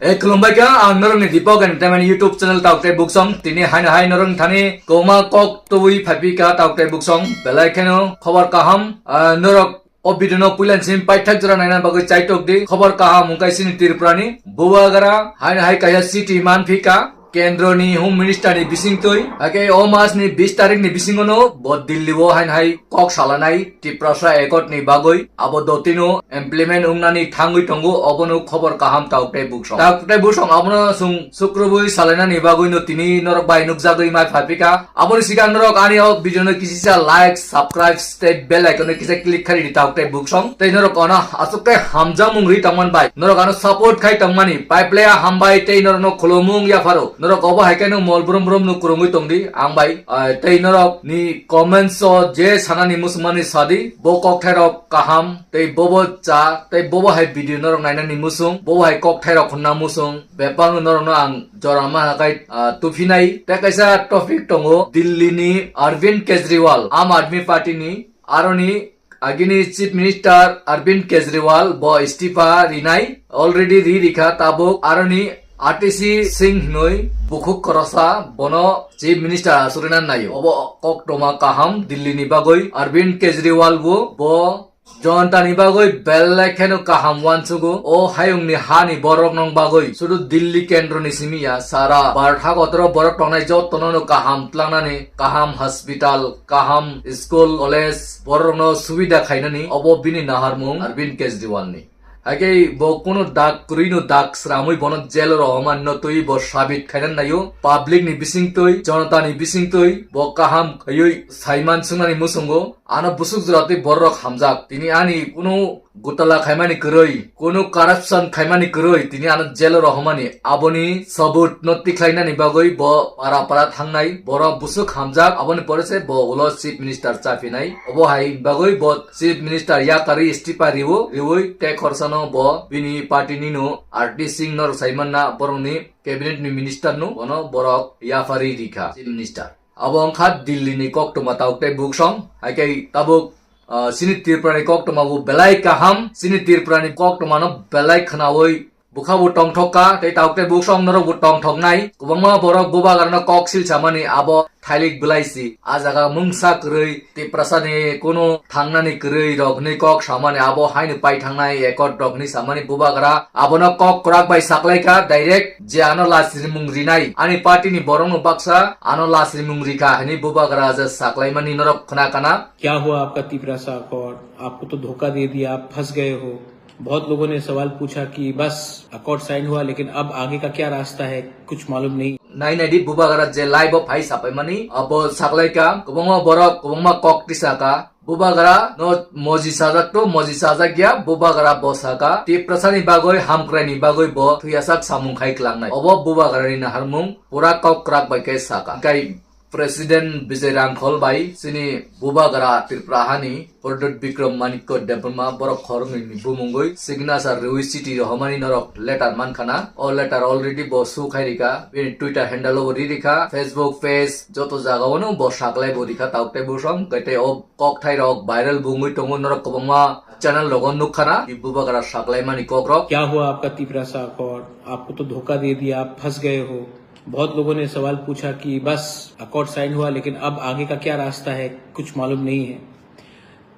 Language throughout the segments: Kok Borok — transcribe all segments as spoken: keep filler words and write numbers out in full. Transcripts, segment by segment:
Hey, khulumbai kha, ang norokni Deepak Entertainment YouTube channel Taukte Buksong. Tini haino hai norok thani koma kok tubui phaipika Taukte Buksong. Belai kheno khobor kaham, ah, norok o video no puilan sim paithak jora naina bagwi chaitok di. Khobor kaham wngkha chini Tripura ni Bubagra haino hai kaisa city manphika. Kendro ni Home Minister ni bisingtwi, hake o mas ni bis tarik ni bisingo no bo Delhi o haino hai kok salanai Tiprasa Accord ni bagwi abo dotino implement wngnani thangwi tongo, obono khobor kaham Taukte Buksong. Taukte Buksong abono chwng sukrubwi salainani bagwi no tini norok bai nukjagwi mai phaipika. Aboni sigang norok ani o video no kisisa like, subscribe tei bell icon no kisa click khaidi Taukte Buksong. Tei norok ono aswk khe hamjakmung ri tongman bai norok ano support khai tongmani paiplaya hambai tei norokno khulumung yapharo. Norok obo hai khe no mol brum brum no kwrwngwi tongdi ang bai. Ah, tei norok ni comments o je sanani muchungmani sadi, bo kokthairok kaham, tei bobo cha, tei bobo hai video norok nainani muchung, bobo hai kokthairok hwnna muchung, bebakno norokno ang jora ma hakai, ah, tuphinai. Tei kaisa topic tongo, Delhi ni Arvind Kejriwal, Aam Aadmi Party ni, aroni agini Chief Minister Arvind Kejriwal bo istifa rinai, already ri rikha tabuk, aroni R T C Singh hinwi bukhuk khorosa bono Chief Minister aswk rina naio. Obo koktwma kaham Delhi ni bagwi Arvind Kejriwal bo, bo Jonta ni bagwi belai kheno kaham uansugo. O hayung ni ha ni borok nong bagwi sudu Delhi kendro ni simi ya, sara Bharat hagotoro borok tongnai jotono no kaham tlangnani, kaham hospital, kaham school, college, borok no subida khainani, obo bini naharmung Arvind Kejriwal ni. Hake bo kunu dak kwrwi no dak sramwi bono jail o rohormani no twi bo sabit khaina naio. Public ni bisingtwi, jonota ni bisingtwi bo kaham khaiwi saiman swngnani muchungo. Ano busuk jora twi borok hamjak. Tini ani kunu gutala khaimani kwrwi, kunu corruption khaimani kwrwi, tini ano jail o rohormani. Aboni sabut no tikhlainani bagwi bo para para thangnai. Borok busuk hamjak, aboni pore se bo ulo Chief Minister chaphinai. Obo hai bagwi bo Chief Minister yakarwi istifa riwo, riwi te khorsano bo bini party ni no R T Singh no rwsaimanna borokni cabinet ni minister no bono borok yaphari rikha Chief Minister. Abo wngkha Delhi ni koktwma Taukte Buksong, hai khe tabuk, ah, chini Tripura ni koktwma bo belai kaham, chini Tripura ni koktwma no belai khwnawi bwkha bo tongthok kha, tei Taukte Buksong norok bo tongthok nai. Kwbangma borok Bubagra no kok sil samani abo thailik belai si. A jaga mungsa kwrwi Tiprasa ni kunu thangnani kwrwi rok hwnwi kok samani abo haino pai thangnai accord rok hwnwi samani Bubagra abono kok kwrak bai saklai kha direct je ano lachrimung rinai. Ani party ni borok no baksa ano lachrimung rikha hwnwi Bubagra je saklaimani norok khna kana. क्या हुआ आपका तिपरासा अकॉर्ड? आपको तो धोखा दे दिया, आप फंस गए हो। बहुत लोगों ने सवाल पूछा कि बस अकॉर्ड साइन हुआ, लेकिन अब आगे का क्या रास्ता है, कुछ मालूम नहीं। Nai nai di Bubagra je live o phai sapai mani abo saklai kha, kwbangma borok kwbangma kok tisa kha. Bubagra no moji sajak to moji sajak ya, Bubagra bo saka Tiprasa ni bagwi hamkrai ni bagwi bo thwiyasak samung khai klangnai. Obo Bubagra ni naharmung pura kok kwrak bai khe saka. Kai President Bijay Rangkhol bai chini Bubagra Tripura hani Pradyot Bikram Manikya Debbarma borok khoroknwi ni bumungwi signature rwi city rohormani norok letter mankhana. O letter already bo su khai rika, bini Twitter handle o bo ri rikha, Facebook page joto jaga o no bo saklai bo rikha, Taukte Buksong, kete o kok thai rok viral bungwi tongo, norok kwbangma channel rogo nukkhana, Bubagra saklaimani kok rok. क्या हुआ आपका तिपरासा अकॉर्ड? आपको तो धोखा दे दिया, आप फंस गए हो। बहुत लोगों ने सवाल पूछा कि बस अकॉर्ड साइन हुआ, लेकिन अब आगे का क्या रास्ता है, कुछ मालूम नहीं है।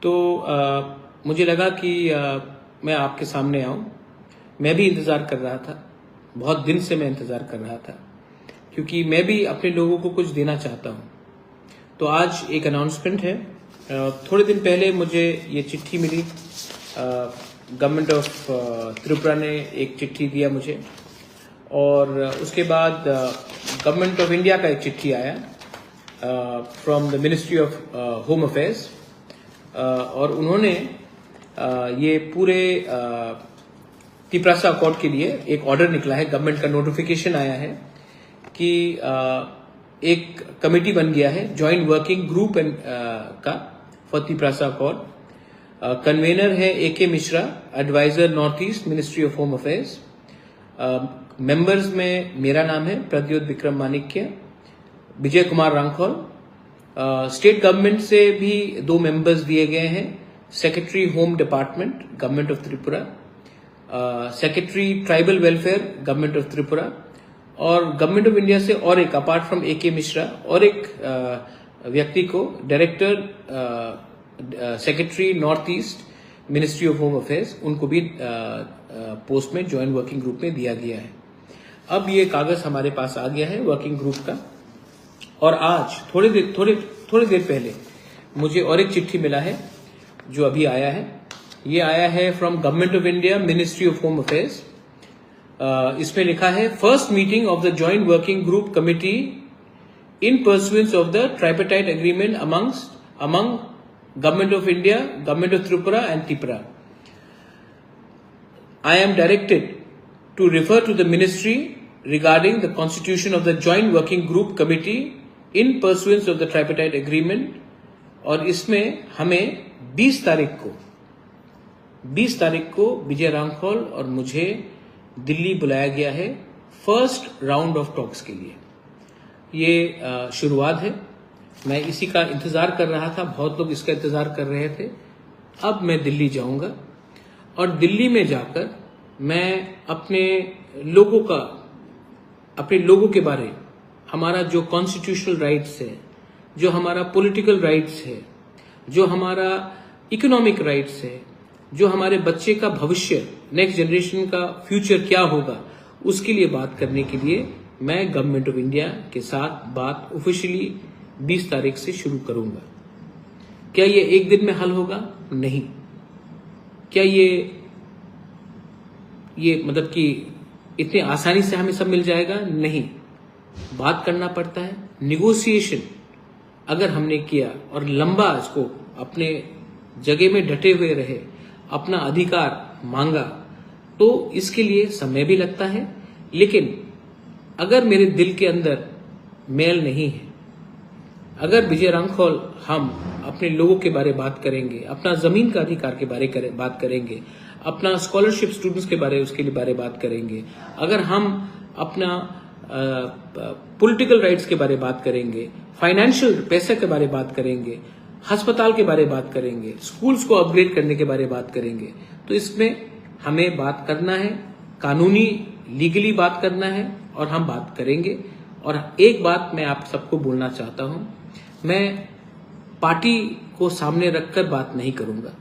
तो, अ, मुझे लगा कि, अ, मैं आपके सामने आऊं। मैं भी इंतज़ार कर रहा था, बहुत दिन से मैं इंतज़ार कर रहा था, क्योंकि मैं भी अपने लोगों को कुछ देना चाहता हूं। तो आज एक अनाउंसमेंट है। अ, थोड़े दिन पहले मुझे ये चिट्ठी मिली, अ, गवर्नमेंट ऑफ, अ, त्रिपुरा ने एक चिट्ठी दिया मुझे, और उसके बाद, अ, गवर्नमेंट ऑफ इंडिया का एक चिट्ठी आया, अ, from the ministry of, uh, home affairs, अ, और उन्होंने, अ, ये पूरे, अ, तिपरासा अकॉर्ड के लिए एक ऑर्डर निकला है, गवर्नमेंट का नोटिफिकेशन आया है कि, अ, एक कमेटी बन गया है, ज्वाइंट वर्किंग ग्रुप एंड, अ, का, फॉर तिपरासा अकॉर्ड। अ, कन्वेनर है A K Mishra, adviser north east, ministry of home affairs. अ, मेंबर्स में मेरा नाम है प्रद्योत विक्रम माणिक्य, विजय कुमार रांखल। अ, स्टेट गवर्नमेंट से भी दो मेंबर्स दिए गए हैं, secretary home department, government of Tripura, secretary tribal welfare, government of Tripura, और गवर्नमेंट ऑफ इंडिया से और एक, apart from A K Mishra, और एक अ, व्यक्ति को director secretary north east, ministry of home affairs, उनको भी पोस्ट में ज्वाइंट वर्किंग ग्रुप में दिया गया है। अब ये कागज हमारे पास आ गया है वर्किंग ग्रुप का। और आज थोड़ी देर थोड़ी थोड़ी देर पहले मुझे और एक चिट्ठी मिला है, जो अभी आया है। ये आया है from government of India, ministry of home affairs. इसमें लिखा है, first meeting of the joint working group committee in pursuance of the tripartite agreement amongst among Government of India, Government of Tripura and Tipra. I am directed to refer to the ministry regarding the constitution of the joint working group committee in pursuance of the tripartite agreement। और इसमें हमें बीस तारीख को बीस तारीख को विजय रांखल और मुझे दिल्ली बुलाया गया है फर्स्ट राउंड ऑफ टॉक्स के लिए। ये अ, शुरुआत है। मैं इसी का इंतज़ार कर रहा था, बहुत लोग इसका इंतज़ार कर रहे थे। अब मैं दिल्ली जाऊंगा और दिल्ली में जाकर मैं अपने लोगों का अपने लोगों के बारे, हमारा जो कॉन्स्टिट्यूशनल राइट्स है, जो हमारा पॉलिटिकल राइट्स है, जो हमारा इकोनॉमिक राइट्स है, जो हमारे बच्चे का भविष्य, नेक्स्ट जनरेशन का फ्यूचर क्या होगा, उसके लिए बात करने के लिए मैं गवर्नमेंट ऑफ इंडिया के साथ बात ऑफिशियली बीस तारीख से शुरू करूंगा। क्या ये एक दिन में हल होगा? नहीं। क्या ये ये मतलब कि इतनी आसानी से हमें सब मिल जाएगा? नहीं। बात करना पड़ता है। निगोशिएशन अगर हमने किया और लंबा इसको अपने जगह में डटे हुए रहे, अपना अधिकार मांगा, तो इसके लिए समय भी लगता है। लेकिन अगर मेरे दिल के अंदर मेल नहीं है, अगर विजय रांखल हम अपने लोगों के बारे बात करेंगे, अपना ज़मीन का अधिकार के बारे करे, बात करेंगे, अपना स्कॉलरशिप स्टूडेंट्स के बारे, उसके लिए बारे बात करेंगे, अगर हम अपना पॉलिटिकल राइट्स के बारे बात करेंगे, फाइनेंशियल पैसे के बारे बात करेंगे, अस्पताल के बारे बात करेंगे, स्कूल्स को अपग्रेड करने के बारे बात करेंगे, तो इसमें हमें बात करना है, कानूनी, लीगली बात करना है और हम बात करेंगे। और एक बात मैं आप सबको बोलना चाहता हूँ, मैं पार्टी को सामने रखकर बात नहीं करूँगा,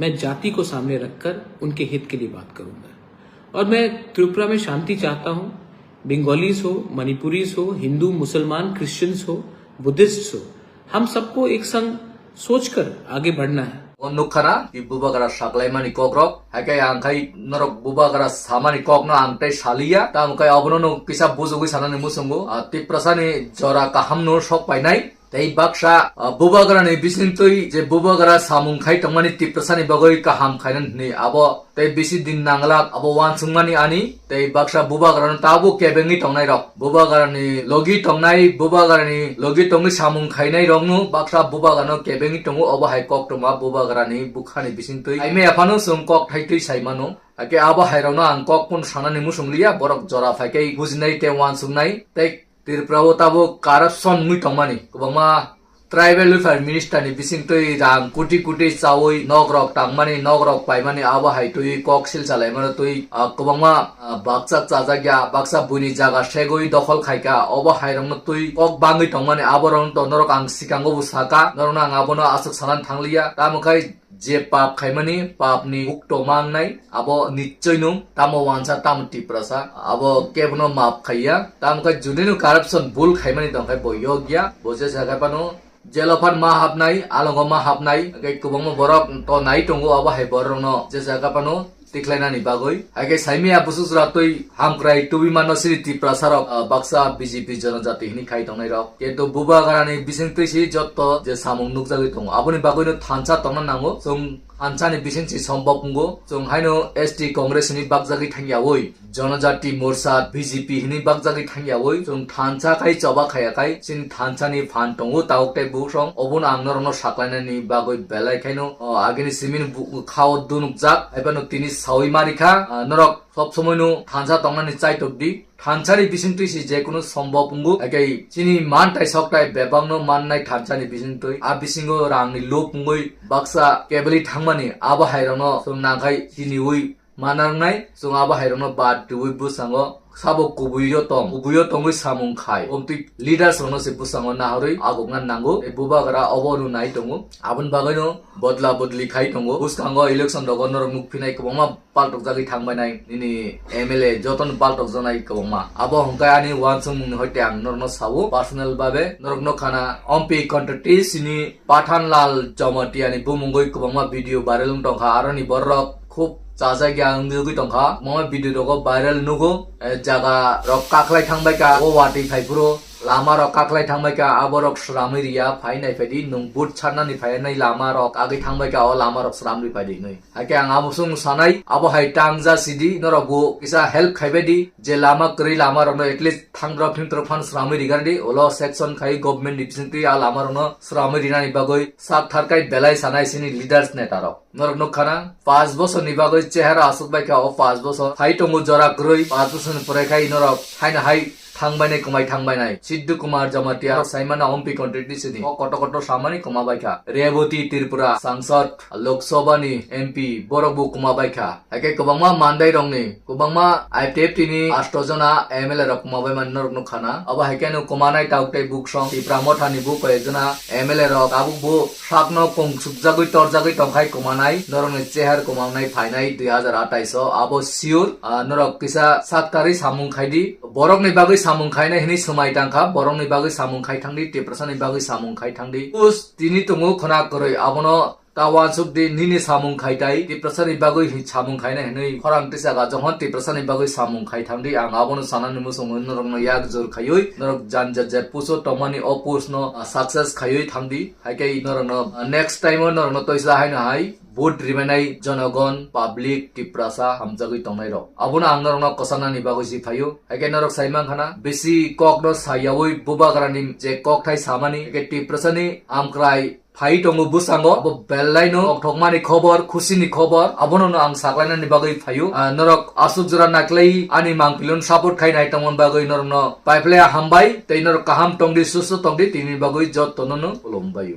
मैं जाति को सामने रखकर उनके हित के लिए बात करूँगा। और मैं त्रिपुरा में शांति चाहता हूँ। बंगालीज हो, मणिपुरीज हो, हिंदू, मुसलमान, क्रिश्चियंस हो, बुद्धिस्ट्स हो, हम सबको एक संग सोचकर आगे बढ़ना है। O nukha na, i bubagra saklaimani kokrok, hai khe ang khai norok bubagra samani kokno ang tei saliya, tamo khe abono no kisa bujugwi sanani muchungo, a, Tiprasani jora kahamno sok painai, tei baksa, a, bubagrani bisingtwi je bubagra samung khai tongmani Tiprasani bagwi kaham khainani hwnwi abo tei bisi din nangla abo uansukmani ani, tei baksa bubagrano tabuk kebengwi tongnairok, bubagrani logi tongnai, bubagrani logi tongwi samung khainairokno baksa bubagrano kebengwi tongo, obo hai koktwma bubagrani bukhani bisingtwi. Hai maya phano chwng kok thaitwi sai mano, hakhe abo hairokno ang kok phano sanani muchung liya, borok jora phai khe bujinai tei uansuknai tei Tripura o tabuk corruption wngwi tongmani, kwbangma tribal welfare minister ni bisingtwi rang kuti kuti chawi nok rok tangmani, nok rok paimani, abo hai twi kok sil chalaimano twi, ah, kwbangma, ah, baksa chajak ya, baksa buini jaga segwi dokhol khaika, obo hai rokno twi kok bangwi tongmani, abo rokno to norok ang sikango bo saka, norokno ang abono aswk sanani thangliya, tamo khai je pap khaimani, papni buk tongma wngnai, abo nichoi nung, tamo wansa, tamo Tiprasa, abo kebono map khaiya, tamo khe judino corruption bul khaimani tongkhe bo yokya, bo je jaga phano jelo phan ma hapnai, alongo ma hapnai, hwnkhe kwbangma borok to nai tongo, abo hai borokno je jaga phano tikhlainani bagwi. Hwnkhe saimaya busu jora twi hamkrai tubui mano siri Tiprasa rok, ah, baksa B J P jonojati hwnwi khai tongnai rok. Kintu bubagrani bisingtwi si jotto je samung nukjagwi tongo. Aboni bagwino thansa tongna nango. Chwng thansani bisingtwi sombok wngo. Chwng haino S T Congress hwnwi bakjagwi thangyawi, Jonojati Morcha B J P hwnwi bakjagwi thangyawi, chwng thansa khai choba khaya khai chini thansani phan tongo tabuk tei bosong. Obono ang norokno saklainani bagwi belai khaino, o, agini simini bu-, khao dunukjak. Haiphano tini sawi marikha, ah, norok sob somoino thansa tongnani chaitok di. Thansani bisingtwi si jekunu sombok wngo, haikhai chini mantai soktai bebakno mannai thansani bisingtwi. A bisingo rangni lub wngwi baksa kebelwi thangmani, abo hairokno chwng nangkhai siniwi manangnai, chwng abo hai rokno bad twiwi bwskango sabo kubuio tong, kubuio tongwi samung khai. Omtwi leaders rokno se bwskango naharwi agokna nango. E bubagra obo no nai tongo. Aboni bagwino bodla bodli khai tongo. Bwskango election rogo norok nukphinai kwbangma paltokjagwi thangbainai nini M L A jotono paltokjaknai kwbangma. Abo hwnkhe ani uansukmungni hoite ang norokno sao personal babe. Norokno khana ompi contractee sini Pathan Lal Jamatia ni bumungwi kwbangma video viral wng tongkha, aroni borok khub chajakya wngwi tongkha. Kwbangma video rogo viral nugo, eh, jaga rok kaklai thangbaikha, o watwi phaiphuru lama rok kaklai thangbaikha, aborok sramwi riya, phai naiphai di, nwng vote sarnani phainai lama rok agwi thangbaikha, o lama rok sramwi phaidi hinwi. Hakhe ang abo song sanai, abo hai tang ja sidi, norok bo kisa help khaibai di, je lama kwrwi lama rokno at least thangdrop phimdrop phan sramwi rigar di, ulo section khai government ni bisingtwi a lama rokno sramwi rinani bagwi sak tharkai belai sanai sini leaders neta rok. Norok nukha na, paanch bosor ni bagwi chehara aswk baikha o paanch bosor. Hai tongo jora kwrwi, paanch bosor ni pore khai norok haino hai thangbainai, kwmai thangbainai. Siddu Kumar Jamatia, saimana ompi contractee sidi. O kotor kotor samani kwma baikha. Rebati Tripura, sangsad, Lok Sabha ni M P, borok bo kwma baikha. Hakhe kwbangma mandai rokni, kwbangma I P F T ni asto jona M L A rok kwma baimani norok nukha na. Abo hai kheno kwmanai tabuk tei buksong Tipra Motha ni bo koi ek jona M L A rok tabuk bo sakno kongsukjagwi torjagwi tongkhai kwmanai, norokni cheher kwmanai phainai dui hazar atais o, abo sure. Ah, norok kisa sak tarwi samung khai di, borokni bagwi samung khainai hinwi swmai tangkha, borokni bagwi samung khai thangdi, Tiprasani bagwi samung khai thangdi. Us tini tongo khwna kwrwi, abono ta uansuk di, nini samung khai tai, Tiprasani bagwi hi samung khainai hinwi khorang tisaga, jokhon Tiprasani bagwi samung khai thangdi, ang abono sanani muchungo norokno yak jor khaiwi, norok jan jet jet puso tongmani o post no, ah, success khaiwi thangdi. Haikhe norokno, ah, next time o norokno toisa haino hai vote ribainai jonogon, public, Tiprasa hamjagwi tongnai rok. Abono ang norokno kwchanani bagwi si phaio. Haikhe norok sai mankha na, bisi kokno sayawi bubagrani je kokthai samani, haikhe Tiprasani amkrai phai tongo bwskango, abo belai no kokthokmani khobor, khusi ni khobor, abono no ang saklainani bagwi phaio. Ah, norok aswk jora naklai ani mangpilon support khai nai tongmani bagwi norokno paiplaya hambai, tei norok kaham tongdi, susto tongdi, tini bagwi jottono no khulumbaio.